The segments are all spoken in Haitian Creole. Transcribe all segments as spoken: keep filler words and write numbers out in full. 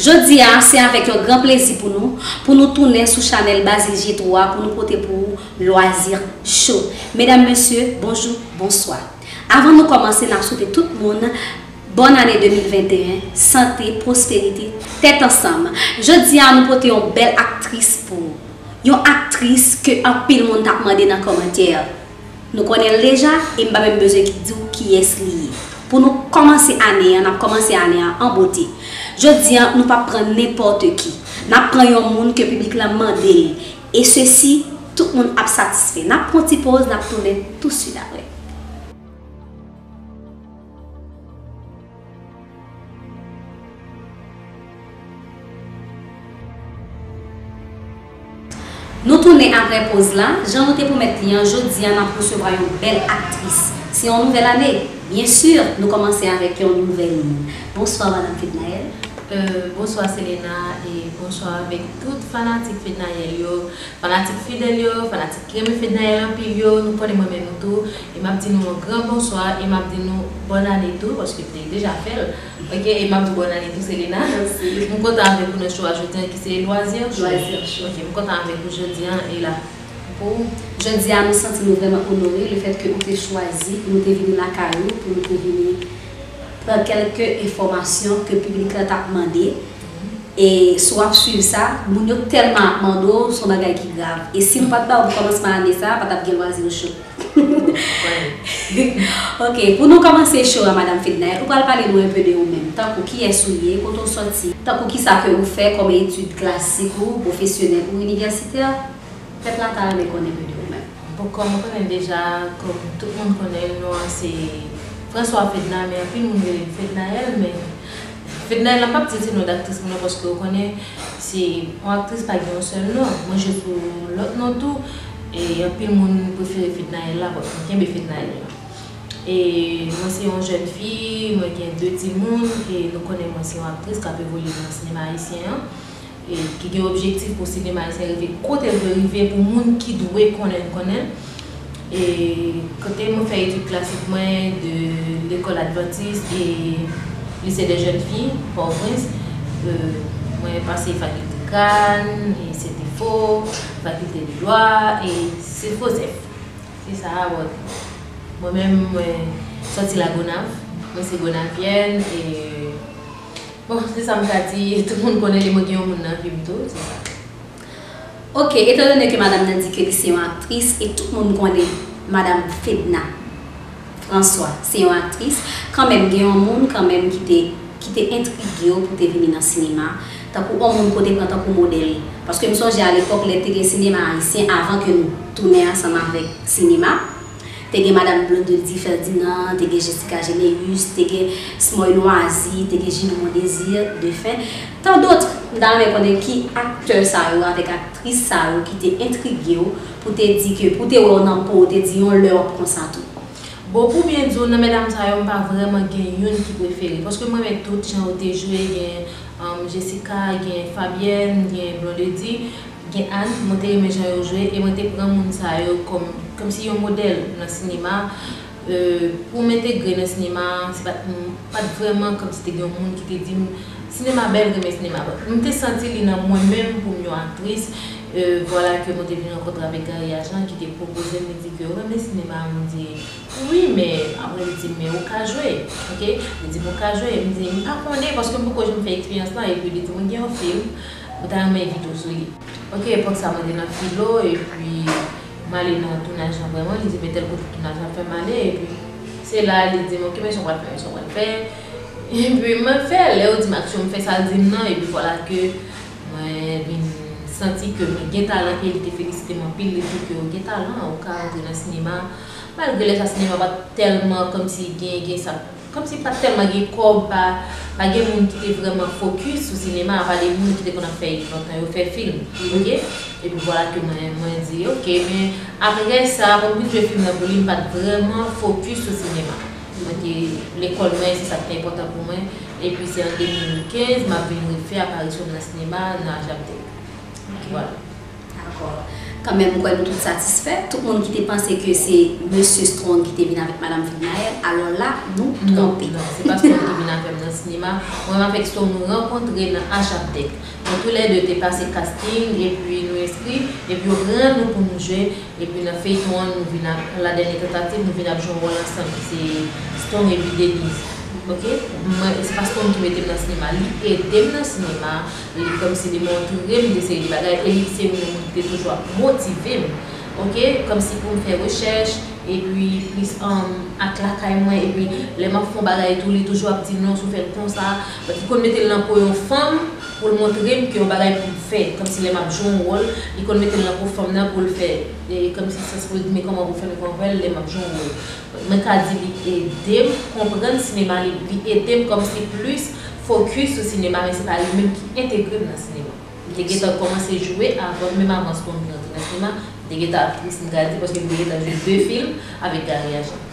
Jodi a, se avèk yon gran plezi pou nou, pou nou tounen sou chanèl Bazil Jetro a pou nou pote pou ou Loisir Show. Medam, mesye, bonjou, bonswa. Avan nou kòmanse, n ap swete tout moun bòn ane de mil venteyen, sante, pwosperite, tèt ansanm. Jodi a, nou pote yon bèl aktris pou ou. Yon aktris ke anpil moun t ap mande nan kòmantè. Nou konnen l deja, e m pa menm bezwen di w kiyès li ye. Pou nou kòmanse ane an, n ap kòmanse ane an an bote. Jodi a, nou p ap pran nenpòt ki. N ap pran yon moun ke piblik la mande l. E sesi, tout moun ap satisfè. N ap pran ti poz, n ap tounen touswit apre. Nou tounen apre poz la. Jan nou te pwomèt li an, jodi a n ap resevwa yon bèl aktris. Se yon nouvèl ane. Byen si, nou kòmanse avèk yon nouvèl moun. Bonswa, Madanm Fednaelle. Euh, bonswa, Selena, e bonswa avèk tout fanatik Fednaelle yo, fanatik fidèl yo, fanatik ki renmen Fednaelle anpil yo. Nou konnen mwen renmen nou tou. E m ap di nou yon gran bonswa, e m ap di nou bòn ane tou, paske m te deja fè l. Ok, e m ap di w bòn ane tou, Selena. Mèsi. M kontan avèk ou nan show a jodi a, ki se Loisir Show. Loisir Show. Ok, m kontan avèk ou jodi a, e la, pou ou. Jodi a, nou santi nou vrèman onore lefètke ou te chwazi pou nou te vini lakay ou, pou nou te vini pran kèlke enfòmasyon ke piblik la t ap mande. E si w ap swiv sa, moun yo tèlman ap mande w, se yon bagay ki grav. E si nou pa t ba w pou kòmansman ane sa a, pa t ap gen Loisir Show. Ok, pou nou kòmanse show a, Madanm Fednaelle, ou pral pale nou enpe de ou menm, tankou kiyès ou ye, kote w sòti, tankou kisa ke ou fè kòm etid klasik ou, pwofesyonèl ou inivèsitè. Pèp la ta renmen konnen enpe de ou menm. Bon, kòm ou konnen deja, kòm tout moun konnen, non an se François Fedna, men anpil moun rele m Fednaelle, men Fednaelle la m p ap di l se non d aktris mwen non, paske ou konnen se yon aktris pa gen yon sèl non. Mwen jwe sou lòt non tou, e anpil moun prefere Fednaelle la, bon, mwen kenbe Fednaelle la. E mwen se yon jèn fi, mwen gen de timoun, e nou konnen mwen se yon aktris k ap evolye nan sinema ayisyen an, e ki gen objektif pou sinema ayisyen rive kote l dwe rive, pou moun ki dwe konnen l konnen l. E kote mwen fè etid klasik mwen de lekòl Advantis e Lycée des Jeunes Filles, Pòtoprens. Euh, mwen pase fakilte Kàn, e Sentefo, fakilte de dwa, e Sent Jozèf. Se sa a, bon. Mwen menm, mwen sòti Lagonav, mwen se Gonavyèn, e bon, se sa m ka di, tout moun konnen li, mwen gen yon moun nan vi m tou, se sa. Ok, etandone ke madanm nan di ke li se yon aktris, e tout moun konnen madanm Fedna François se yon aktris, kanmenm gen yon moun kanmenm ki te, ki te entrige w pou te vini nan sinema, tankou yon moun ke w te pran tankou modèl. Paske m sonje alepòk lè te gen sinema ayisyen, avan ke nou tounen ansanm avèk sinema, te gen madanm Blondedy Ferdinand, te gen Jessica Généus, te gen Smoy Loisir, te gen Gilou Mondésir, defen, tant d'autres. M ta renmen konnen ki aktè sa yo avèk aktris sa yo ki te entrige w pou te di ke, pou te wè w nan po, w te di yon lè w ap konsa tou. Bon, pou byen di w, nan medam sa yo, m pa vrèman gen youn ki prefere. Paske m renmen tout jan yo te jwe, gen um, Jessica, gen Fabienne, gen Blondedy, gen Anne, mwen te renmen jan yo jwe e mwen te pran moun sa yo kòm, kòmsi yon modèl nan sinema. Euh, pou m entegre nan sinema, se pa t, m pa t vrèman kòmsi te gen yon moun ki te di m, "Sinema bèl, renmen sinema." Bon, m te santi li nan mwen menm pou m yon aktris. Euh, vwala ke mwen te vin rankontre avèk Gary Agent ki te pwopoze m, li di ke ou renmen sinema, m di, Wi, men apre li di m, "Men ou ka jwe, ok?" Li di m, "Ou ka jwe." M di, "M pa konnen, paske m poko janm fè eksperyans lan." Epi li di m, "Mwen gen yon fim, mwen ta renmen envite w sou li." Ok, epòk sa mwen te nan filo, epi m ale nan tounaj lan vrèman. Li di m, "Men tèl kote tounaj lan, fè m ale." Epi se la, li di m, "Ok, men sa w pral fè, men sa w pral fè." Epi mwen fè, lè yo di m aksyon, m fè sa l di m nan, epi vwala ke mwen vin santi ke mwen gen talan, e li te felisite m anpil, li di ke ou gen talan, ou ka rantre nan sinema. Malgre lè sa sinema pa t tèlman kòmsi gen, gen sa, kòmsi pa t tèlman gen kòb, pa, pa gen moun ki te vrèman fokis sou sinema, apa de moun ki te konn ap fè lontan yo fè fim, ok? Epi vwala ke mwen, mwen di, ok, men apre sa, pou m vin jwe fim nan pou li, m pa t vrèman fokis sou sinema. Mwen te, lekòl mwen, se sa k te enpòtan pou mwen. Epi se an de mil kenz, m ap vin refè aparisyon m nan sinema, nan Ajaptèk. Vwala. Dakò. Kanmenm, m kwè nou tout satisfè. Tout moun ki te panse ke se Mesye Strong ki te vin avèk Madanm Fednaelle, alò la, nou twonpe. Non, non, se pa Strong ki vin avè m nan sinema. Mwen avèk Strong, nou rankontre nan H Abtech. Nou toulède te pase casting, epi nou enskri, epi yo pran nou pou nou jwe, epi nan feyton an, nou vin ap, nan la dènyè tantativ, nou vin ap jwe yon wòl ansanm, ki se Strong epi Denise. Ok? Mwen, se pa Strong ki mete m nan sinema, li ede m nan sinema, li kòmsi li montre m de seri de bagay, e li se youn nan moun ki te toujou ap motive m, ok, kòmsi pou m fè rechèch, epi plis, um, ak lakay mwen, epi lè m ap fè yon bagay tou, li toujou ap di non, si w fè l konsa, li konn mete l nan po yon fanm pou l montre m ke yon bagay pou m fè, kòmsi lè m ap jwe yon wòl, li konn mete l nan po fanm nan pou l fè, e, kòmsi sans pou l di, men kòman pou fè, men kòman pou fè, lè m ap jwe yon wòl. Mwen ka di li ede m konprann sinema, li, li ede m kòmsi plis fokis sou sinema, men se pa li menm ki entegre m nan sinema. M te gentan kòmanse jwe avan menm avan Strong vin antre nan sinema, m te gentan aktris, m ka di, paske m te gentan jwe de fim avèk Gary Agent.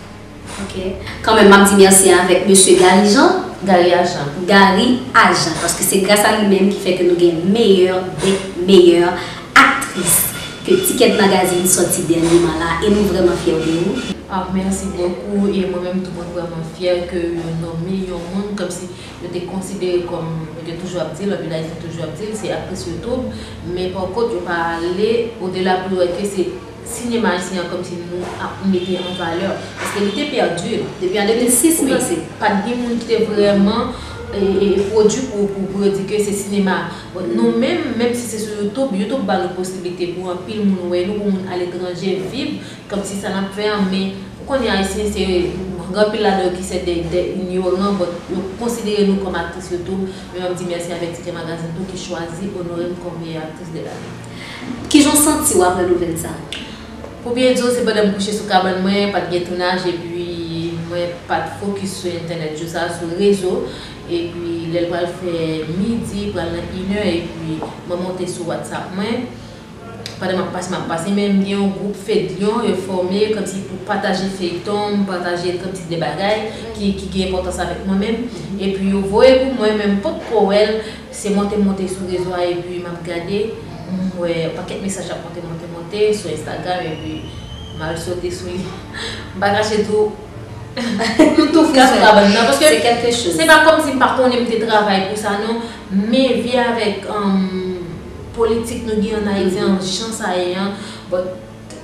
Ok. Kanmenm, m ap di mèsi avèk Mesye Gary Jean. Gary Agent. Gary Agent, paske se gras a li menm ki fè ke nou gen meyè de meyè aktris ke Ticket Magazine sòti dènyèman la, e nou vrèman fyè de ou. Ah, merci beaucoup. E mwen menm tou, mwen vrèman fyè ke yo nonmen yon moun kòmsi yo te konsidere kòm, yo te toujou ap di l, anpil Ayisyen toujou ap di l, se aktris YouTube, men pa kont, yo pa ale odela pou yo wè ke se sinema ayisyen an kòmsi nou ap mete an valè. Paske li te pèdi. Depi an de mil sis, m panse. Pa t gen moun ki te vrèman, e, e, pwodui pou, pou, pou yo di ke se sinema. Bon, nou menm, menm si se sou YouTube, YouTube ba nou posiblite pou anpil moun wè nou, pou moun aletranje viv, kòmsi sa n ap fè an, men ou konnen Ayisyen se gen anpil ladan yo ki se de, de inyoran, but yo konsidere nou kòm aktris YouTube, men m ap di mèsi avèk Ticket Magazine tou ki chwazi onore m kòm meyè aktris de lane. Kijan w santi w apre nouvèl sa? Pou byen di w, se pandan m kouche sou kabann mwen, pa t gen tounaj, epi mwen pa t fokis sou entènèt jou sa, sou rezo, epi lè l pral fè midi, pral nan inè, epi mwen monte sou WhatsApp mwen. Pandan m ap pase, m ap pase, men m gen yon gwoup Fedlion, yo fòme kòmsi pou pataje feyton, pataje kantite de bagay ki, ki gen enpòtans avèk mwen menm. Epi yo voye pou mwen, men m potko wè l, se monte m monte sou rezo a, epi m ap gade, m wè yon pakèt mesaj ap monte, monte, monte sou Instagram, epi m al sote sou li. M pa kache di w, m tou fou sou kabann nan, paske se pa kòmsi m pa konnen m te travay pou sa, non, men vi avèk, um, politik nou gen an Ayiti an, jan sa ye an, but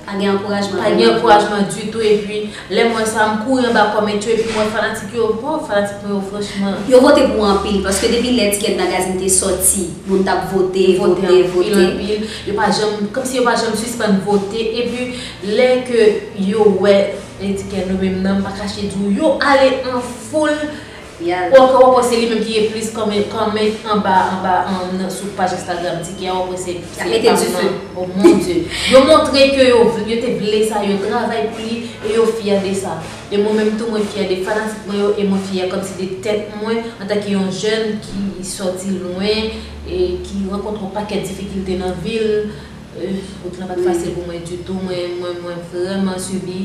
pa gen ankourajman, pa gen ankourajman ditou, epi lè m wè sa, m kouri anba kòmantè, epi m wè fanatik yo, oh, fanatik mwen yo, franchman. Yo vote pou anpil, paske depi lè Ticket Magazine te sòti, moun t ap vote, vote, vote. Yo pa janm, kòmsi yo pa janm sispann vote, epi lè ke yo wè Etiket nou menm nan, m pa kache di w, yo ale an foul. Ou wè, w wè se li menm ki gen plis kòmè, kòmè anba, anba, ann, sou paj Instagram Ticket a, w wè se, se li menm nan. Oh mon Dieu. Yo montre ke yo, yo te vle sa, yo travay pou li, e yo fyè de sa. E mwen menm tou, mwen fyè de fanatik mwen yo, e mwen fyè kòmsi de tèt mwen, antanke yon jèn ki sòti lwen, e ki rankontre yon pakèt difikilte nan vi l. Eh, wout lan pa t fasil pou mwen ditou. Mwen, mwen, mwen vrèman sibi.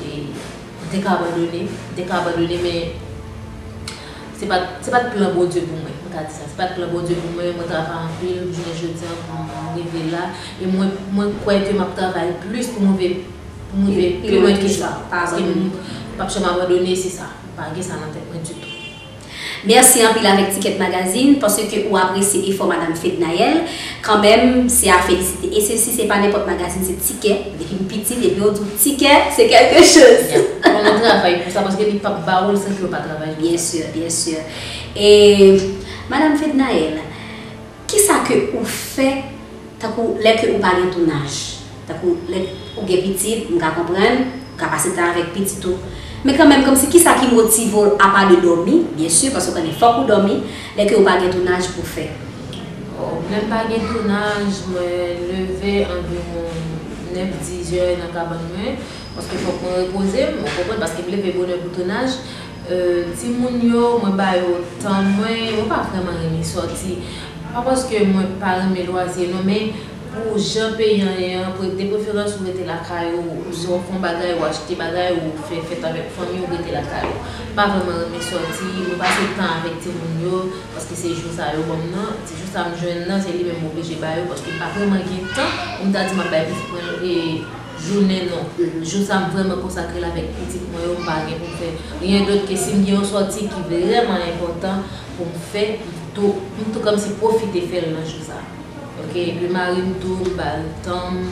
E, m te ka abandone. M te ka abandone, men se pa t, se pa t plan Bondye pou mwen. Mwen ka di sa. Se pa t plan Bondye pou mwen. Mwen travay anpil jounen jodi a pou m rive la. E mwen, mwen kwè ke m ap travay plis pou m rive, pou m rive pi lwen ke sa. Paske m p ap janm abandone, se sa. Pa gen sa nan tèt mwen ditou. Mèsi anpil avèk Ticket Magazine, paske ou apresye efò Madanm Fednaelle. Kanmenm, se a felisite. E se, si se pa nenpòt magazin, se Ticket. Depi m pitit, epi yo di w Ticket, se kèlke choz. Fò nou travay pou sa, paske li p ap ba ou l san ke w pa travay pou sa. Byen si, byen si. E, Madanm Fednaelle, kisa ke ou fè, tankou lè ke ou pa gen tounaj, tankou lè ou gen pitit, m ka konprann, ou ka pase tan avèk pitit ou. Men kanmenm, kòmsi kisa ki motive w apa de dòmi, byen si, paske ou konnen fòk ou dòmi, lè ke ou pa gen tounaj pou fè? Oh, lè m pa gen tounaj, mwen leve anviwon nèf, diz è nan kabann mwen, paske fòk mwen repoze m, ou konprann, paske m leve bonè pou tounaj. Euh, timoun yo, mwen ba yo tan mwen, mwen pa vrèman renmen sòti. Pa paske mwen pa renmen lwazi, non, men Pou jan peyi an ye an, pre- de preferans ou rete lakay ou, si w ap fè yon bagay, ou achte bagay, ou fè fèt avèk fanmi w, rete lakay ou. M pa vrèman renmen sòti, mwen pase tan avèk timoun yo, paske se jou sa yo ban m nan, se jou sa m jwenn nan, se li menm m oblije ba yo, paske m pa vrèman gen tan pou m ta di m ap bay pitit mwen e jounen non. Jou sa m vrèman konsakre l avèk pitit mwen yo, m pa gen pou m fè ryen dòt ke si m gen yon sòti ki vrèman enpòtan pou m fè, m tou, m tou kòmsi pwofite fè l nan jou sa. Ok, epi mari m tou, m ba l tan m,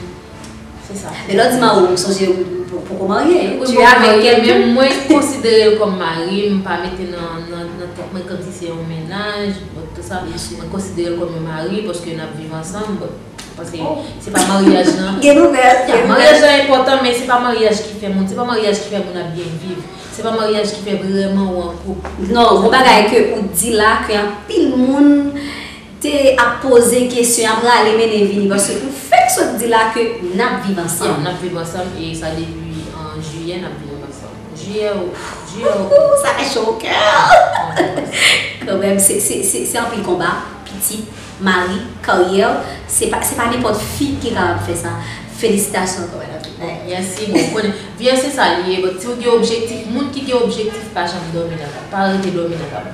se sa. E lè w di mari w, m sonje ou poko marye. Wi, m poko marye, men mwen konsidere l kòm mari m, m pa mete nan, nan, nan tèt mwen kòmsi se yon mennaj, tout sa. Mwen konsidere l kòm yon mari, paske n ap viv ansanm, bon, paske se pa maryaj lan. Gen nouvèl, gen nouvèl. Maryaj lan enpòtan, men se pa maryaj ki fè moun, se pa maryaj ki fè moun ap byen viv. Se pa maryaj ki fè vrèman ou an koup. Non, gon bagay ke ou di la, ke anpil moun te ap poze kesyon, ap rale mennen vini, paske ou fèk sot di la ke n ap viv ansanm. Yeah, n ap viv ansanm, e sa depi an jiyè n ap viv ansanm. Jiyè, o, jiyè, o. Ooh, sa fè cho o kè. Kanmenm, se, se, se, se anpil konba, pitit, mari, karyè, se pa, se pa nenpòt fi ki kapab fè sa. Felisitasyon ankò, madam. Mèsi, bon, konnen, vi an se sa li ye, but si w gen objektif, moun ki gen objektif pa janm dòmi nan kab, pa rete dòmi nan kab.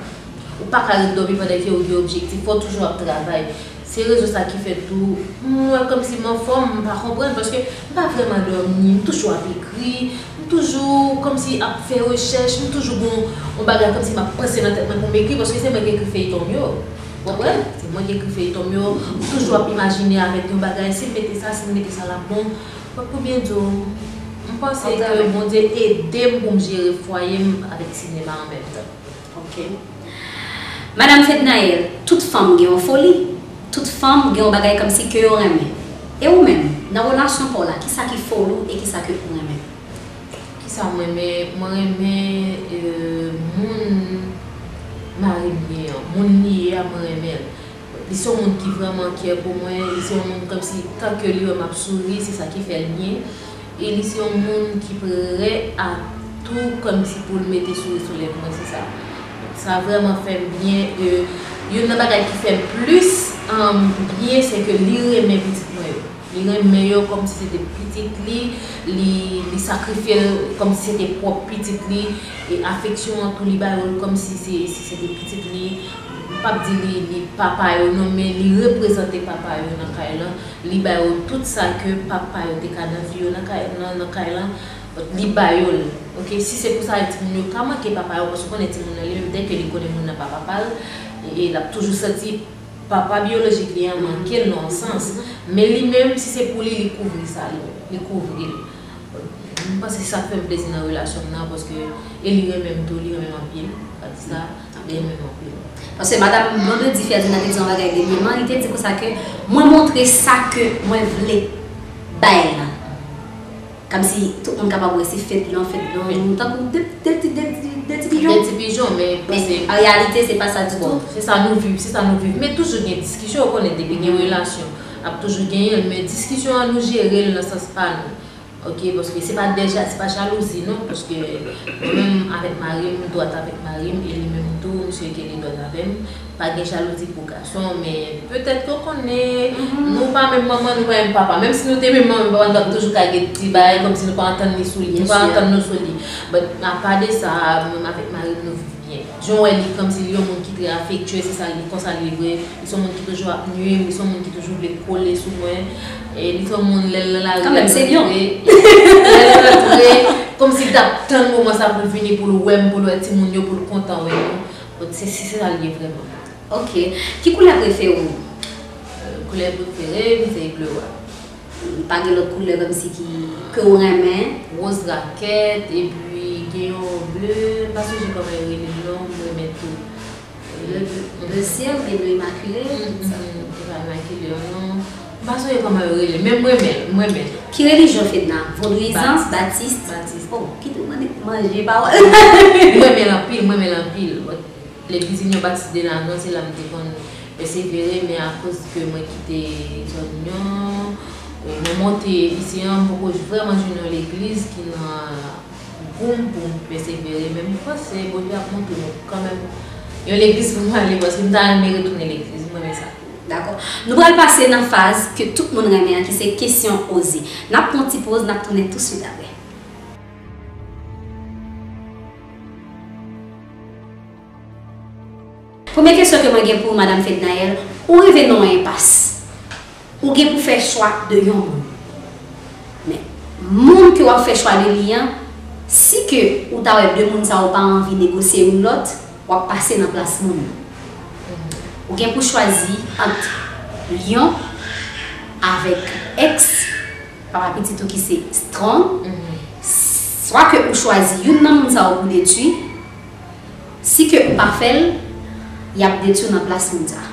Ou pa ka ret dòmi pandan ke ou gen objektif, fò w toujou ap travay. Se rezon sa ki fè tou, m wè kòmsi m anfòm, m pa konprann, paske m pa vrèman dòmi, m toujou ap ekri, m toujou kòmsi ap fè rechèch, m toujou gon yon bagay kòmsi m ap panse nan tèt mwen pou m ekri, paske se mwen ki ekri feyton m yo. Ou konprann? Se mwen ki ekri feyton m yo, m toujou ap imajine avèk yon bagay, si m mete sa, si m mete sa l ap bon. But pou byen di w, m panse ke Bondye ede m pou m jere fwaye m avèk sinema an menm tan. Ok. Madam Fednaelle, tout fanm gen yon foli. Tout fanm gen yon bagay kòmsi ke yo renmen. E ou menm, nan relasyon pa w la, kisa ki foli w e kisa ke ou renmen? Kisa m renmen? Mwen renmen, euh, moun mari m ye an. Moun li ye a, mwen renmen l. Li se yon moun ki vrèman care pou mwen, li se yon moun kòmsi, tan ke li wè m ap souri, se sa ki fè l byen. E li se yon moun ki prè a tou kòmsi pou l mete souri sou lèv mwen, se sa. Sa vrèman fè m byen. E youn nan bagay ki fè m plis, um, byen, se ke li renmen pitit mwen yo. Li renmen yo kòmsi se te pitit li, li, li sakrifye l kòmsi se te pwòp pitit li, e afeksyon an tou li ba yo l kòmsi se, se, se te pitit li. M p ap di li, li papa yo non, men li reprezante papa yo nan kay lan. Li ba yo tout sa ke papa yo te ka nan vi yo nan kay, nan, nan kay lan. Li ba yo l. Ok, si se pou sa, timoun yo ka manke papa yo, paske w konnen timoun nan li menm, dèke li konnen moun nan pa papa l, e, e l ap toujou santi papa byolojik li an manke l nan yon sans. Men li menm, si se pou li, li kouvri sa, li, li kouvri l. M panse se sa k fè m plezi nan relasyon m nan, paske e li renmen m tou, li renmen m anpil. Sa di sa, li renmen m anpil. Paske madanm Blondedy Ferdinand te di yon bagay dènyèman, li te di konsa ke mwen montre sa ke mwen vle bay la. Kòmsi tout moun kapab wè se fèt lan, fèt lan, tankou de, de, de, de, de ti pijon. De ti pijon, men, men an reyalite, se pa sa ditou. Bon, se sa nou viv, se sa nou viv. Men toujou gen diskisyon, ou konnen, depi gen relasyon, ap toujou genyen l, men diskisyon an, nou jere l nan sans pa nou. Ok, paske se pa deja, se pa jalouzi, non, paske mwen menm avèk mari m, m dwat avèk mari m, e li menm tou, misye kele dwat avè m. Pa gen jalouzi pou gason, men petèt ke w konnen, nou pa menm manman, nou pa menm papa. Menm si nou te menm manman, papa, nou t ap toujou ka gen ti bagay, kòmsi nou pa antann li sou li, nou pa antann nou sou li. But, apa de sa, mwen menm avèk mari m, nou viv byen. Jan w wè li, kòmsi li yon moun ki trè afektye, se sa li, konsa li vre. Li se yon moun ki toujou ap nwi m, li se yon moun ki toujou vle kole sou mwen. E li se yon moun, lè l nan lari, lè l rantre, lè l rantre, kòmsi l t ap tann moman sa pou l vini, pou l wè m, pou l wè timoun yo, pou l kontan wè nou. Bon, se, se, se sa l ye vrèman. Ok. Ki koulè prefere w? Euh, koulè prefere m se ble wa. Pa gen lòt koulè kòmsi ki, ke w renmen? Woz rakèt, epi gen yon ble, m pa sonje kòman yo rele l non, m renmen tou. Ble, ble, ble syèl oubyen ble imakile? Mm, mm, se pa imakile an non. M pa sonje kòman yo rele l, men m renmen l, m renmen l. Ki relijyon Fedna? Vodouyizan? Batis. Batis. Batis. Oh, kite m manje pawòl. M renmen l anpil, m renmen l anpil. Legliz Inyon Batis de Langon, se la m te konn pèsevere, men akoz ke mwen kite zòn Nyon, e, mwen monte isi an, m poko vrèman jwenn yon legliz ki nan gou m pou m pèsevere, men m panse Bondye ap montre mwen kanmenm yon legliz pou m ale, paske m ta renmen retounen legliz, m renmen sa. Dakò? Nou pral pase nan faz ke tout moun renmen an, ki se kesyon oze. N ap pran yon ti poz, n ap tounen touswit apre. Premye kesyon ke mwen gen pou ou, Madanm Fednaelle, ou rive nan yon enpas. Ou gen pou fè chwa de yon moun. Men, moun ke w ap fè chwa de li an, si ke ou ta wè de moun sa yo pa anvi negosye youn lòt, w ap pase nan plas moun nan. Ou gen pou chwazi ant Lyon avèk ex papa pitit ou ki se Strong. Swa ke ou chwazi youn nan moun sa yo pou detwi, si ke ou pa fè l, y ap detwi w nan plas moun sa.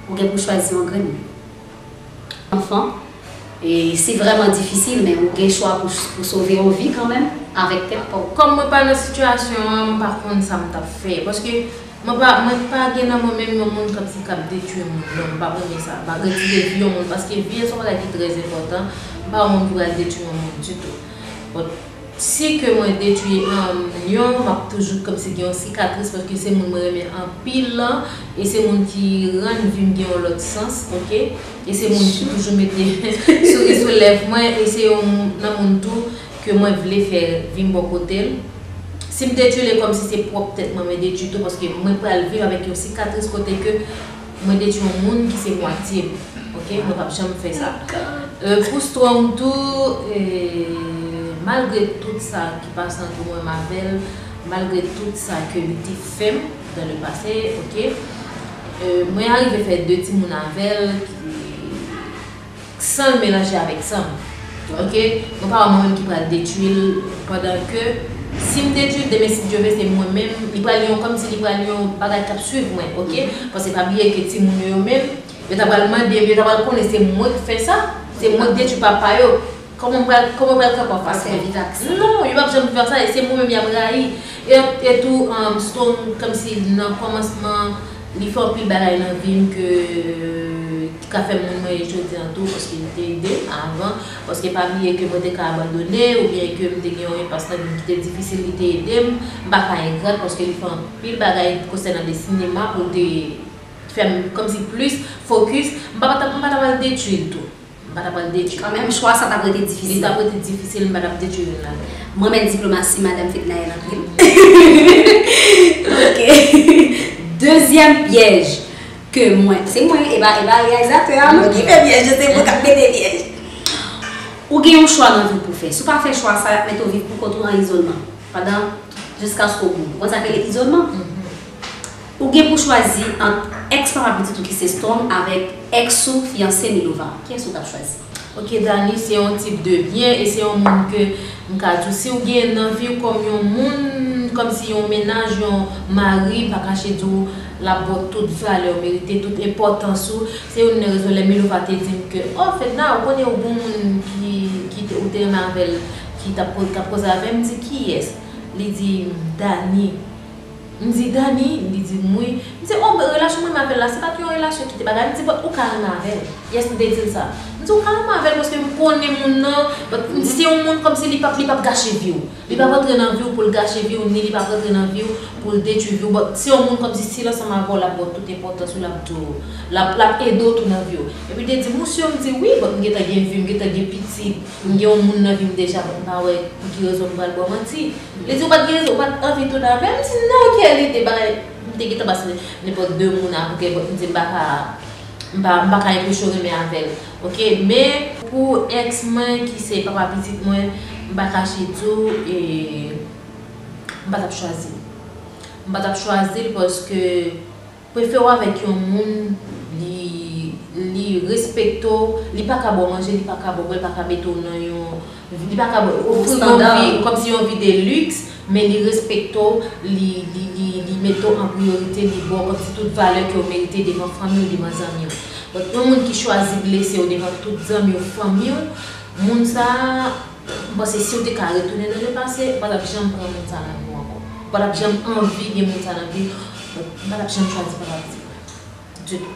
Ou gen pou chwazi yon grenn moun. Anfen, e se vrèman difisil, men ou gen chwa pou, pou sove yon vi kanmenm avèk tèt pa w. Kòm mwen pa nan sitiyasyon an, m pa konn sa m t ap fè. Paske mwen pa, mwen pa gen nan mwen menm yon moun kòmsi k ap detwi moun. Non, m pa renmen sa. M pa retire vi yon moun, paske vi se yon bagay ki trè enpòtan. M pa yon moun ki pral detwi yon moun ditou. Bon, si ke mwen detwi, um, Lyon, m ap toujou kòmsi gen yon sikatris, paske se moun mwen renmen anpil lan, e se moun ki rann vi m gen yon lòt sans, oke? E se moun ki toujou mete souri sou lèv mwen, e se yon moun, nan moun tou ke mwen vle fè vi m bò kote l. Si m detwi l, e kòmsi se pwòp tèt mwen mwen detwi tou, paske mwen pral viv avèk yon sikatris kote ke mwen detwi yon moun ki se mwatye m. Oke, mwen p ap janm fè sa. Euh, pou Strong tou, euh, malgre tout sa ki pase ant mwen avè l, malgre tout sa ke li te fè m dans le passé, oke, euh, mwen arive fè de timoun avè l ki, san l melanje avèk san m. Oke, mwen pa wè mwen menm ki pral detwi l, pandan ke si m detwi l demen, si Dye vle, se mwen menm, li pral yon, kòmsi li pral yon bagay k ap swiv mwen, oke? Paske pa bliye ke timoun yo, yo menm, yo ta pral mande, yo ta pral konnen se mwen k fè sa, se mwen k detwi papa yo. Kòman m pral, kòman m pral kanpe anfas mwen? Viv ak sa. Non, yo p ap janm viv ak sa, e se mwen menm y ap rayi. E, e tou, um, Strong, kòmsi nan kòmansman, li fè anpil bagay nan vi m ke, ki ka fè m moun mwen ye jodi an tou, paske li te ede m avan, paske pa bliye ke mwen te ka abandone, oubyen ke m te gen yon enpas nan vi m ki te difisil, li te ede m, m pa ka engrat, paske li fè anpil bagay konsènan de sinema pou l te fè m kòmsi plis fokis, m pa t ap, m pa t ap al detwi l tou. M pa t ap al detwi. Kanmenm, chwa sa t ap rete difisil. Li t ap rete difisil, m pa t ap detwi youn ladan yo. Mwen renmen diplomasi, Madanm Fednaelle, anpil. Oke. Dezyèm pyèj ke mwen, se mwen, e pa, e pa reyalizatè a, non, ki fè pyèj yo, se mwen k ap mete pyèj. Ou gen yon chwa nan vi w pou fè. Si w pa fè chwa sa, y ap mete w viv pou kont ou an izolman. Pandan, jiskaske w bout. Ou konn sa k rele izolman? Ou gen pou chwazi ant ex papa pitit ou ki se Storm avèk ex ou fiyanse Milova. Kiyès ou t ap chwazi? Ok, Dany se yon tip de byen e se yon moun ke m ka di w, si w gen nan vi w kòm yon moun, kòmsi yon mennaj, yon mari, m pa kache di w, l ap ba w tout valè w merite, tout enpòtans ou. Se youn nan rezon lè Milova te di m ke, oh, Fedna, ou konnen ou gen yon moun ki, ki te, ou te renmen avè l, ki t ap ko-, k ap koze avè m, m di, kiyès? Li di m, Dany. M di, Dany? Li di m, wi. M di, oh, relasyon mwen menm avè l la, se pa t yon relasyon ki te bagay. M di, but ou ka renmen avè l. Yes, m te di l sa. M di, ou ka renmen avè l paske m konnen moun nan, but m di, se yon moun kòmsi li p ap, li p ap gache vi w. Li p ap antre nan vi w pou l gache vi w, ni li p ap antre nan vi w pou l detwi vi w. But se yon moun kòmsi si l ansanm avè w, l ap ba w tout enpòtans ou, l ap di w, l ap, l ap ede w tou nan vi w. Epi l te di m, ou si? M di, wi, but m gentan gen vi, m gentan gen pitit. M gen yon moun nan vi m deja, but m pa wè pou ki rezon m pral ba w manti. Li di, ou pa t gen rezon, ou pa t anvi tounen avè l? M di, nan, kèl ide, bagay, m te gentan pase nenpòt de moun apre, but m di, m pa ka, m pa, m pa ka enpeche w renmen avè l. Oke, men pou ex mwen ki se papa pitit mwen, m pa kache di w, e, m pa t ap chwazi l. M pa t ap chwazi l paske prefere w avèk yon moun, li, li respekte w, li pa ka ba w manje, li pa ka ba w bwè, li pa ka mete w nan yon, li pa ka ba w, ofri w yon vi, kòmsi yon vi de luxe, men li respekte w, li, li, li, li mete w an priyorite, li ba w kòmsi tout valè ke w merite devan fanmi w, devan zanmi w. But yon moun ki chwazi blese w devan tout zanmi w, fanmi w, moun sa a, m panse si w te ka retounen nan le pase, ou pa t ap janm pran moun sa nan men w ankò. Ou pa t ap janm anvi gen moun sa nan vi w. But m pa t ap janm chwazi papa pitit mwen. Ditou.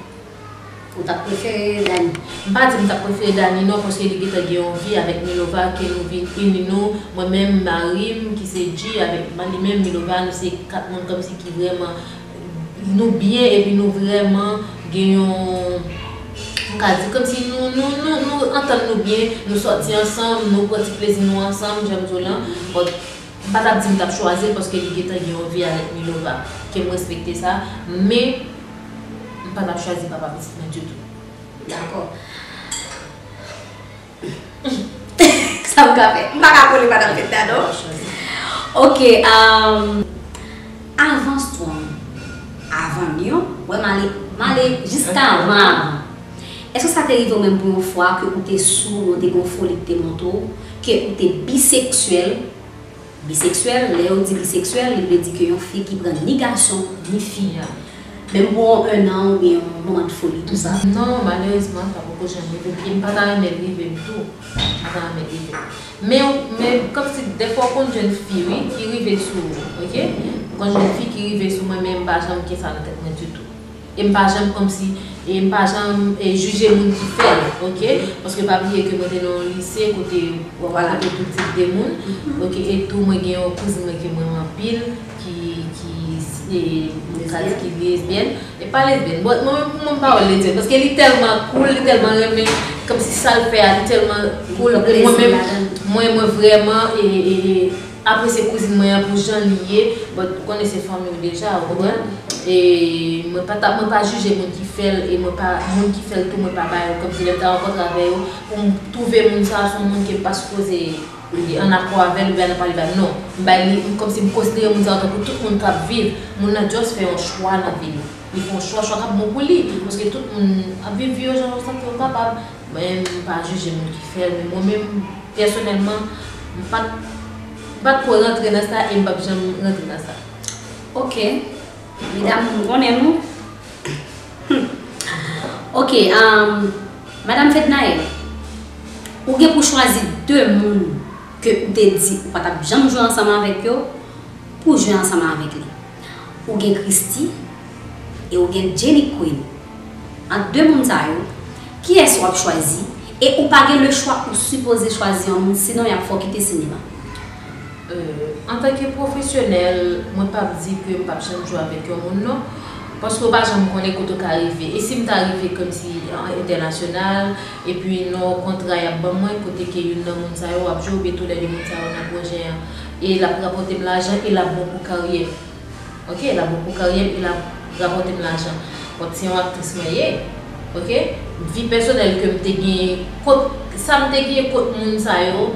Ou t ap prefere Dany? M pa di m t ap prefere Dany non, paske li gentan gen yon vi avèk Milova, ke nou vin ini nou, mwen menm, mari m, ki se G, avèk li menm, Milova, nou se kat moun kòmsi ki vrèman Nou byen epi nou vrèman gen yon, m ka di, kòmsi nou, nou, nou, nou antann nou byen, nou sòti ansanm, nou pran ti plezi nou ansanm, jan m di w lan. But, m pa t ap di m t ap chwazi l paske li gentan gen yon vi avèk Milova, ke m respekte sa, men m pa t ap chwazi papa pitit mwen ditou. Dakò. Sa m ka fè? M pa ka kole madanm Fedna non. Ok, um, avan Strong, avan Lion, wè m ale, m ale jiska avan avan. Èske sa te rive w menm pou yon fwa ke ou te sou, ou te gen yon foli ki te monte w, ke ou te biseksyèl? Biseksyèl, lè yo di biseksyèl, li vle di ke yon fi ki pran ni gason, ni fi. Menm pou yon ennan oubyen yon moman de foli, tou sa. Non, malerezman, sa poko janm rive m. E m pa ta renmen l rive m tou. M pa ta renmen l rive m. Men, men, kòmsi, dèfwa w konn jwenn fi, wi, ki rive sou ou, ok? M konn jwenn fi ki rive sou mwen, men m pa janm gen sa nan tèt mwen ditou. E m pa janm kòmsi, e m pa janm e, jije moun ki fè l, ok? Paske pa bliye ke mwen te nan yon lise kote w ap rankontre tout tip de moun, ok? E tou mwen gen yon kouzin mwen ke m renmen anpil, ki, ki, e, m ka di ki lesbyèn. E pa lesbyèn, bon, mwen menm pou mwen m pa wè l lesbyèn, paske li tèlman cool, li tèlman renmen, kòmsi sa l fè a, li tèlman cool, mwen menm, mwen, mwen vrèman, e, e, e, apresye kouzin mwen an pou jan li ye, but ou konnen se fanmi w deja, ou konprann? E mwen pa ta, mwen pa jije moun ki fè l, e mwen pa, moun ki fè l tou, mwen pa ba yo, kòmsi lè m ta rankontre avè yo, pou m twouve moun sa a se yon moun ke m pa sipoze ann akò avè l oubyen ann pale ba l, non. M bay li, m kòmsi m konsidere moun sa yo tankou tout moun k ap viv, moun nan just fè yon chwa nan vi li. Li fè yon chwa, chwa k ap bon pou li, paske tout moun ap viv vi yo jan yo santi yo kapab. Mwen, m pa jije moun ki fè l, men mwen menm, pèsonèlman, m pa t, m pa t ko rantre nan sa e m p ap janm rantre nan sa. Ok. Medam, m konnen nou. Ok, um, Madanm Fednaelle, ou gen pou chwazi de moun ke ou te di ou pa t ap janm jwe ansanm avèk yo, pou jwe ansanm avèk li. Ou gen Christie e ou gen Jenny Queen. Ant de moun sa yo, kiyès w ap chwazi? E ou pa gen lechwa, ou sipoze chwazi yon moun, sinon y ap fè w kite sinema. Antanke pwofesyonèl, mwen p ap di ke m p ap janm jwe avèk yon moun non, paske w pa janm konnen kote w ka rive. E si m ta rive kòmsi entènasyonal, epi nan yon kontra y ap ban mwen, kote ke youn nan moun sa yo ap jwe, oubyen toulède moun sa yo nan pwojè an, e l ap rapòte m lajan, e l ap bon pou karyè m. Ok, l ap bon pou karyè m, e l ap rapòte m lajan. But se yon aktris mwen ye. Ok? Vi pèsonèl ke m te genyen, kot, sa m te genyen kot moun sa yo,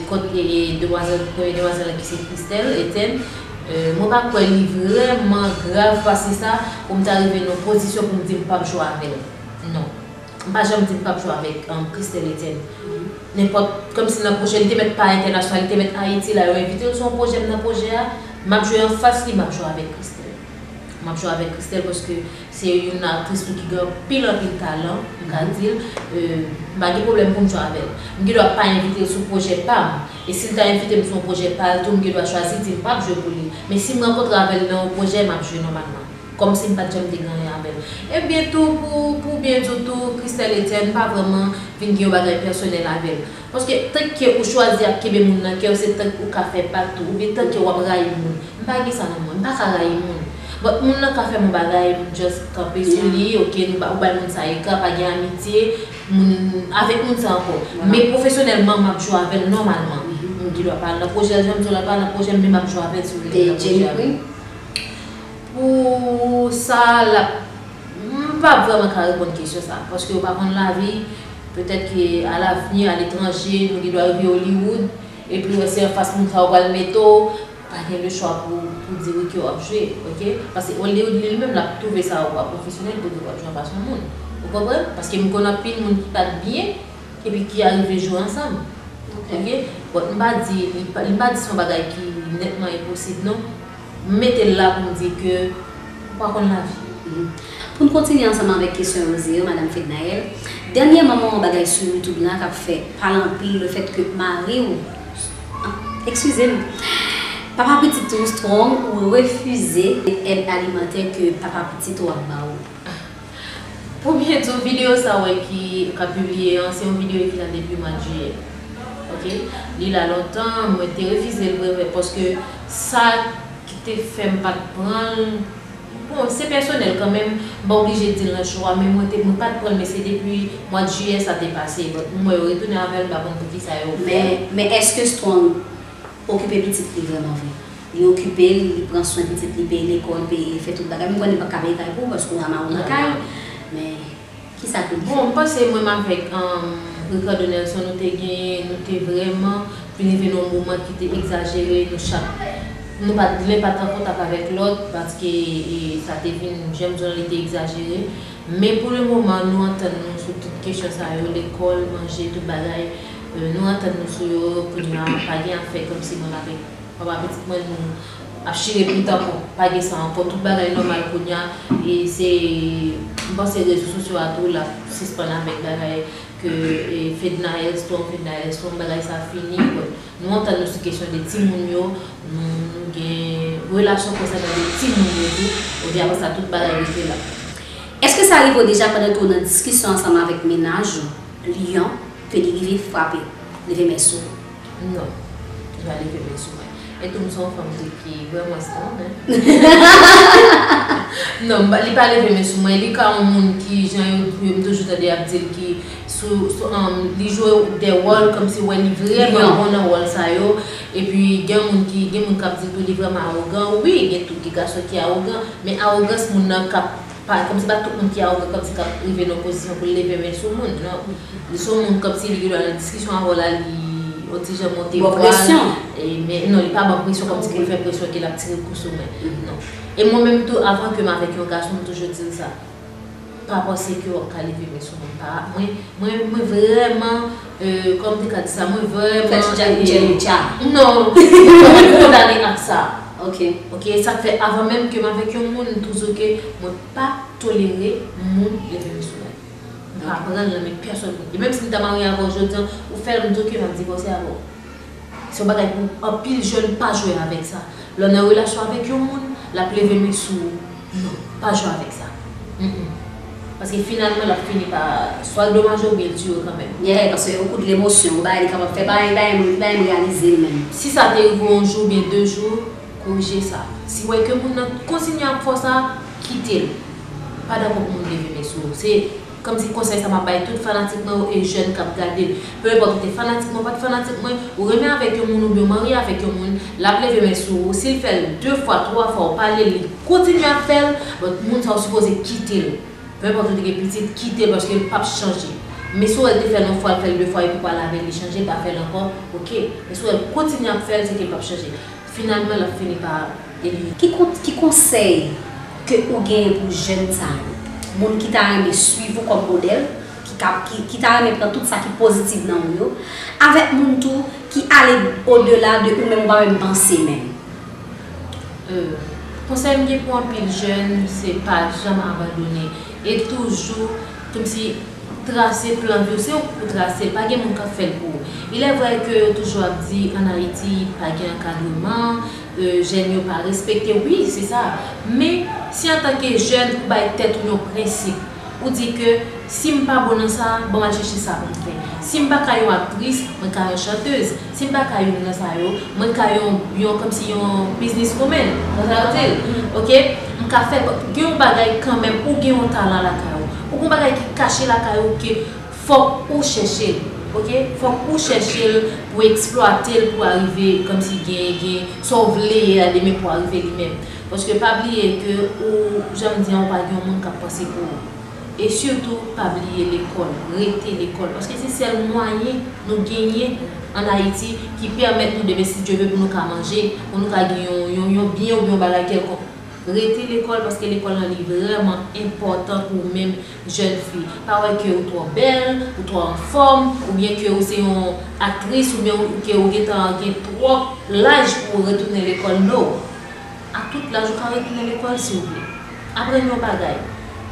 kot demwazèl, premye demwazèl la ki se Christelle Etienne, mwen pa kwè li vrèman grav pase sa pou m ta rive nan yon pozisyon pou m di m p ap jwe avè l. Non. M pa janm di m p ap jwe avèk Christelle Etienne. Nenpòt, kòmsi nan pwojè, li te mèt pa entènasyonal, li te mèt Ayiti, la yo envite l sou yon pwojè, m nan pwojè a, m ap jwe anfas li, m ap jwe avèk Christelle. M ap jwe avèk Christelle paske se youn nan aktris tou ki gen anpil, anpil talan, m ka di l. M pa gen pwoblèm pou m jwe avè l. M gen dwa pa envite l sou pwojè pa m. E si l ta envite m sou yon pwojè pa l tou, m gen dwa chwazi di m p ap jwe pou li. Men si m rankontre avè l nan yon pwojè, m ap jwe nòmalman. Kòmsi m pa t janm te gen anyen avè l. Ebyen tou, pou, pou byen di w tou, Christelle Etienne pa vrèman vin gen yon bagay pèsonèl avè l. Paske tank ke ou chwazi ap kenbe moun nan kè w, se tank ou ka fè pak tou, oubyen tank ke w ap rayi moun. M pa gen sa nan mwen, m pa ka rayi moun. But moun nan ka fè m yon bagay, m just kanpe sou li, ok, nou ba, ou bay moun sa ekran, pa gen amitye, moun, avèk moun sa ankò. Men pwofesyonèlman, m ap jwe avè l nòmalman. M gen dwa pa al nan pwojè l, jan m di w la, pa al nan pwojè m, men m ap jwe avè l si w vle vin nan pwojè avè m. Pou sa, l ap, m pa vrèman ka reponn kesyon sa, paske w pa konn lavi, petèt ke alavni, aletranje, nou gen dwa rive Hollywood, epi w wè se anfas moun sa yo pral mete w, pa gen lechwa pou, pou di wi ke w ap jwe, ok? Paske Hollywood li menm, l ap twouve sa ou pa pwofesyonèl, pou di w ap jwe anfas yon moun. Ou konprann? Paske m konn anpil moun ki pa t byen, epi ki arive jwe ansanm. Ok? Bon, m pa di, li pa, li pa di se yon bagay ki nètman enposib, non. M mete l la pou m di ke ou pa konn lavi. Pou n kontinye ansanm avèk kesyon yo, Madanm Fednaelle, dènyèman m wè yon bagay sou YouTube la k ap fè pale anpil, lefètke mari w, ekskize m, papa pitit ou, Strong, ou refize èd alimantè ke papa pitit ou ap ba ou. Pou byen di w, videyo sa w wè ki, k ap pibliye an, se yon videyo ki la depi mwa jiyè. Ok? Li la lontan, mwen te refize l vre vre, paske sa ki te fè m pa t pran l, Bon, se pèsonèl kanmenm, m pa oblije di l nan show a, men mwen te, mwen pa t pran l, men se depi mwa jiyè sa te pase. Bon, m wè yo retounen avè l, m pa konn poukisa yo fè l. Men, men èske Strong okipe pitit li vrèman vre? Li okipe l, li pran swen pitit li, peye lekòl, peye, fè tout bagay. M konnen li pa ka peye kay pou ou paske w a mari w nan kay, men kisa ke l fè? Bon, m panse mwen menm avèk, um, Ricardo Nelson, nou te gen, nou te vrèman vin rive nan yon moman ki te egzajere, nou chak, nou pa t, len pa t an kontak avèk lòt, paske, e, sa te vin, jan m di w lan, li te egzajere. Men pou le moman, nou antann nou sou tout kesyon sa yo, lekòl, manje, tout bagay. E, nou antann nou sou yo, kounye a, pa gen afè kòmsi mwen avèk papa pitit mwen, nou ap chire pye tankou pa gen sa ankò. Tout bagay nòmal kounye a, e se, m panse rezo sosyo a tou, l ap sispann avèk bagay ke, e, Fednaelle Strong, Fednaelle Strong, bagay sa fini. Bon, nou antann nou sou kesyon de timoun yo, nou, nou gen relasyon konsènan de timoun yo tou, epi apre sa, tout bagay rete la. Èske sa rive w deja pandan ke w nan diskisyon ansanm avèk mennaj ou, Lion, ke li rive frape, leve men sou ou? Non, li pa leve men sou mwen. E tou, m se yon fanm tou ki vrèman strong, hein. Non, m pa, li pa leve men sou mwen. Li ka yon moun ki, jan yo, yo, m toujou tande y ap di l ki sou, sou, um, li jwe de wòl kòmsi w wè li vrèman bon nan wòl sa yo. Epi gen moun ki, gen moun k ap di tou li vrèman awogan. Wi, gen tou, gen gason ki awogan, men awogans moun nan k ap pa, kòmsi pa tout moun ki awogan, kòmsi k ap rive nan pozisyon pou l leve men sou moun, non. Li se yon moun kòmsi li gen dwa nan diskisyon avè w la, li yon ti jan monte vwa l. Ba w presyon. E, men, non, li pa ban presyon kòmsi pou l fè presyon ke l ap tire kou sou mwen. Non. E mwen menm tou, avan ke m avèk yon gason, m toujou di l sa. Pa panse ke w ap ka leve men sou moun. Pa, mwen, mwen, mwen vrèman, e, kòman m te ka di sa, mwen vrèman, fè ti djab, e, djab, djab. Non, mwen kondane ak sa. Ok. Ok, sa k fè avan menm ke m avèk yon moun, m toujou ke mwen pa tolere moun leve men sou mwen. M pa pran l nan men pèsonn moun. E menm si m ta marye avè w jodi a, ou fè l, m di ok, m ap divòse avè w. Se yon bagay pou anpil jèn pa jwe avèk sa. Lè w nan relasyon avèk yon moun, l ap leve men sou ou. Non, pa jwe avèk sa. Mm, mm. Paske finalman, l ap fini pa swa l domaje w oubyen l tiye w kanmenm. Yeah, paske yon kout lemosyon, yon bagay li kapab fè, pa, pa, pa, pa realize l menm. Si sa te rive w yon jou oubyen de jou, korije sa. Si w wè ke moun nan kontinye ap fè sa, kite l. Pa dakò pou moun leve men sou ou. Se kòmsi konsèy sa m ap bay tout fanatik mwen yo e jèn k ap gade l. Peu importe ou te fanatik mwen, ou pa t fanatik mwen, ou renmen avèk yon moun oubyen w marye avèk yon moun, l ap leve men sou ou. Si l fè l de fwa, twa fwa, ou pale l, li kontinye ap fè l, bon, moun sa ou sipoze kite l. Peu importe ou te gen pitit, kite l paske l p ap chanje. Men si w wè l te fè l yon fwa, l fè l de fwa epi w pale avè l, li chanje, pa fè l ankò, ok. Men si w wè l kontinye ap fè l, se ke l p ap chanje. Finalman, l ap fini pa elimine. Ki kon-, ki konsèy ke ou genyen pou jèn sa yo? Moun ki ta renmen swiv ou kòm modèl, ki ka, ki, ki ta renmen pran tout sa ki pozitif nan ou yo, avèk moun tou ki ale odela de ou menm, ou pa menm panse menm. Euh, konsèy m gen pou anpil jèn, se pa janm abandone. E toujou, kòmsi, trase plan vi w, se ou k pou trase l, pa gen moun k ap fè l pou ou. Il est vrai ke yo toujou ap di, ann Ayiti, pa gen ankadreman, euh, jèn yo pa respekte, wi, se sa. Men, si antanke jèn, ou bay tèt ou yon prensip, ou di ke si m pa bon nan sa, ban m al chèche sa pou m fè. Si m pa ka yon aktris, mwen ka yon chantèz. Si m pa ka youn nan sa yo, mwen ka yon, yon, kòmsi yon business woman. Konn sa yo di l? Ok? M ka fè, gen yon bagay kanmenm, ou gen yon talan lakay ou. Ou gen yon bagay ki kache lakay ou ke fòk ou chèche l. Ok? Fòk ou chèche l pou eksplwate l, pou arive kòmsi gen, gen sa w vle ye a demen pou arive li menm. Paske pa bliye ke ou, jan m di an, ou pa gen yon moun k ap panse pou ou. E sitou, pa bliye lekòl, rete lekòl. Paske se sèl mwayen nou genyen ann Ayiti ki pèmèt nou demen, si Dye vle, pou nou ka manje, pou nou ka gen yon, yon, yon byen oubyen yon bagay kèlkonk. Rete lekòl, paske lekòl lan li vrèman enpòtan pou ou menm jèn fi. Pa wè ke ou twò bèl, ou twò anfòm, oubyen ke ou se yon aktris, oubyen ou, ke ou gentan gen twòp laj pou ou retounen lekòl, no. A tout laj ou ka retounen lekòl si w vle. Aprann yon bagay,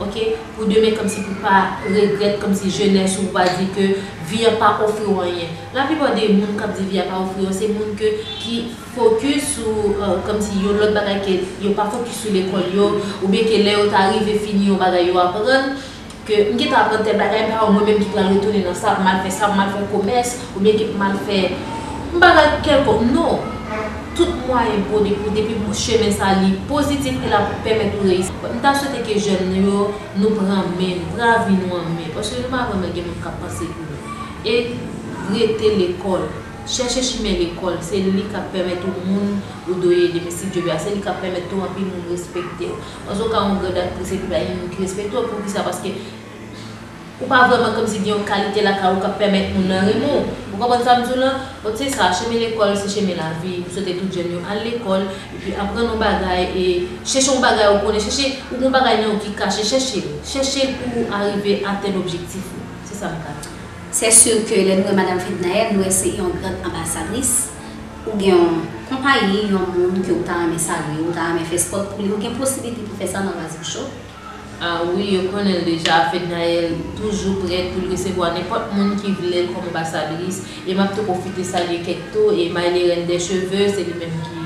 ok? Pou demen, kòmsi pou pa regrèt, kòmsi jenès ou pa di ke vi a pa ofri w anyen. Laplipa de moun k ap di vi a pa ofri yo, se moun ke, ki fokis sou, euh, kòmsi yon lòt bagay ke yo pa fokis sou lekòl yo, oubyen ke lè yo ta rive fini yon bagay yo aprann, ke m gentan aprann tèl bagay, m pa wè mwen menm ki pral retounen nan sa, pou m al fè sa, pou m al fè komès, oubyen ke pou m al fè yon bagay kèlkonk. Non. tout mwayen pou depi, depi chemen sa li pozitif e l ap pèmèt ou reyisi. M ta swete ke jèn yo, nou pran men nou, pran avi nou an men, paske nou pa vrèman gen moun k ap panse pou nou. E rete lekòl, chèche chimen lekòl, se li k ap pèmèt ou moun ou dwe ede, men si Dye vle, se li k ap pèmèt tou anpil moun respekte w. Paske w ka yon gran aktris epi pa gen moun ki respekte w, poukisa? Paske ou pa vrèman kòmsi gen yon kalite lakay ou k ap pèmèt moun nan renmen w. Ou konprann sa m di w lan? Bon, se sa, chemen lekòl, se chemen lavi. M swete tout jèn yo al lekòl, epi aprann yon bagay, e chèche yon bagay ou konnen, chèche, ou gen yon bagay nan ou ki kache, chèche l. Chèche l pou ou arive atenn objektif ou. Se sa m ka di. C'est sûr que lè nou wè Madam Fednaelle, nou wè se yon grand anbasadris. Ou gen yon konpayi, yon moun ke ou ta renmen salye, ou ta renmen fè spot pou li, ou gen posibilite pou fè sa nan Razou Show. Ah wi, yo konnen l deja, Fednaelle toujou prèt pou l resevwa nenpòt moun ki vle l kòm anbasadris. E m ap tou pwofite salye kèk tou, e Maïley Reine des Cheveux, se li menm ki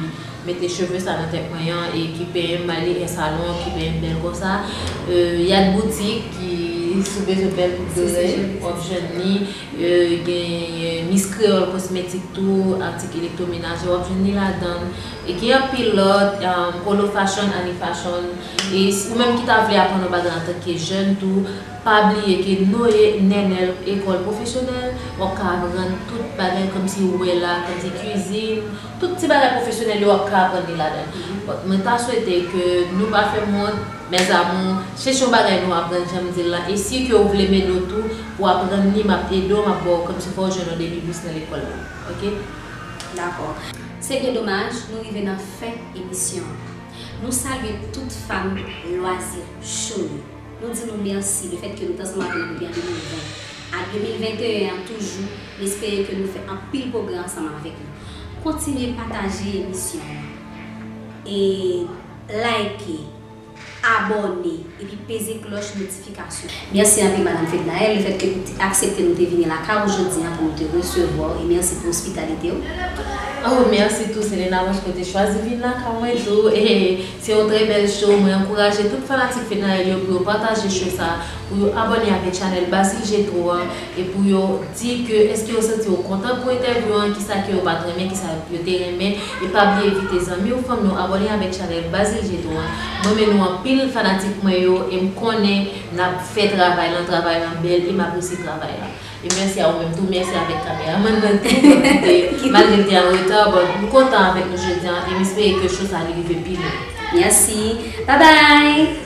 mete cheve sa nan tèt mwen an, e ki penyen m, Maïley Hair Salon, ki penyen m bèl konsa. Euh, Yad Boutique, ki si w bezwen bèl bout dorèy, w ap jwenn li. Euh, gen Miss Creole Cosmétique tou, atik elektromenajè, w ap jwenn li ladan l. E gen anpil lòt, um, Olo Fashion, Annie Fashion. E si ou menm ki ta vle aprann yon bagay antanke jèn tou, pa bliye ke Noé Nenel École Professionnelle, w ap ka aprann tout bagay kòmsi wè la, kòmsi kwizin, tout ti bagay pwofesyonèl yo w ap ka aprann li ladan l. Bon, mwen ta swete ke nou pa fè m wont, mes amours, chèche yon bagay nou aprann, jan m di l lan, e si ke ou vle m ede w tou pou aprann li, m ap ede w, m ap ba w kòmsi fò w jwenn yon demi bous nan lekòl la. Oke? Dakò. Se byen domaj, nou rive nan fen emisyon an. Nou salye tout fan Loisir Show yo. Nou di nou mèsi lefètke nou t ansanm avè nou depi an de mil ven. Ak de mil venteyen an toujou, m espere ke nou fè anpil pwogrè ansanm avèk nou. Kontinye pataje emisyon an. E like, abòne, epi peze klòch notifikasyon. Mèsi anpil, Madam Fednaelle, lefètke ou te aksepte nou te vini lakay ou jodi an pou nou te resevwa w, e mèsi pou ospitalite w. Oh, mèsi tou, Selena, paske w te chwazi vin lakay mwen tou. E se yon trè bèl show. Mwen ankouraje tout fanatik Fednaelle yo pou yo pataje show sa, pou yo abòne avèk chanèl Basil Jetro an, e pou yo di ke èske yo santi yo kontan pou entèvyou an, kisa ke yo pa t renmen, kisa yo te renmen, e pa bliye envite zanmi w, fanmi w abòne avèk chanèl Basil Jetro an. Mwen renmen nou anpil, fanatik mwen yo, e m konnen n ap fè travay lan, travay lan bèl, e m apresye travay la. E mèsi a ou menm tou, mèsi avèk kameramann nan tou, malgre l te an reta, bon, m kontan avèk nou jodi an, e m espere ke show sa li rive pi lwen. Mèsi. Bye bye.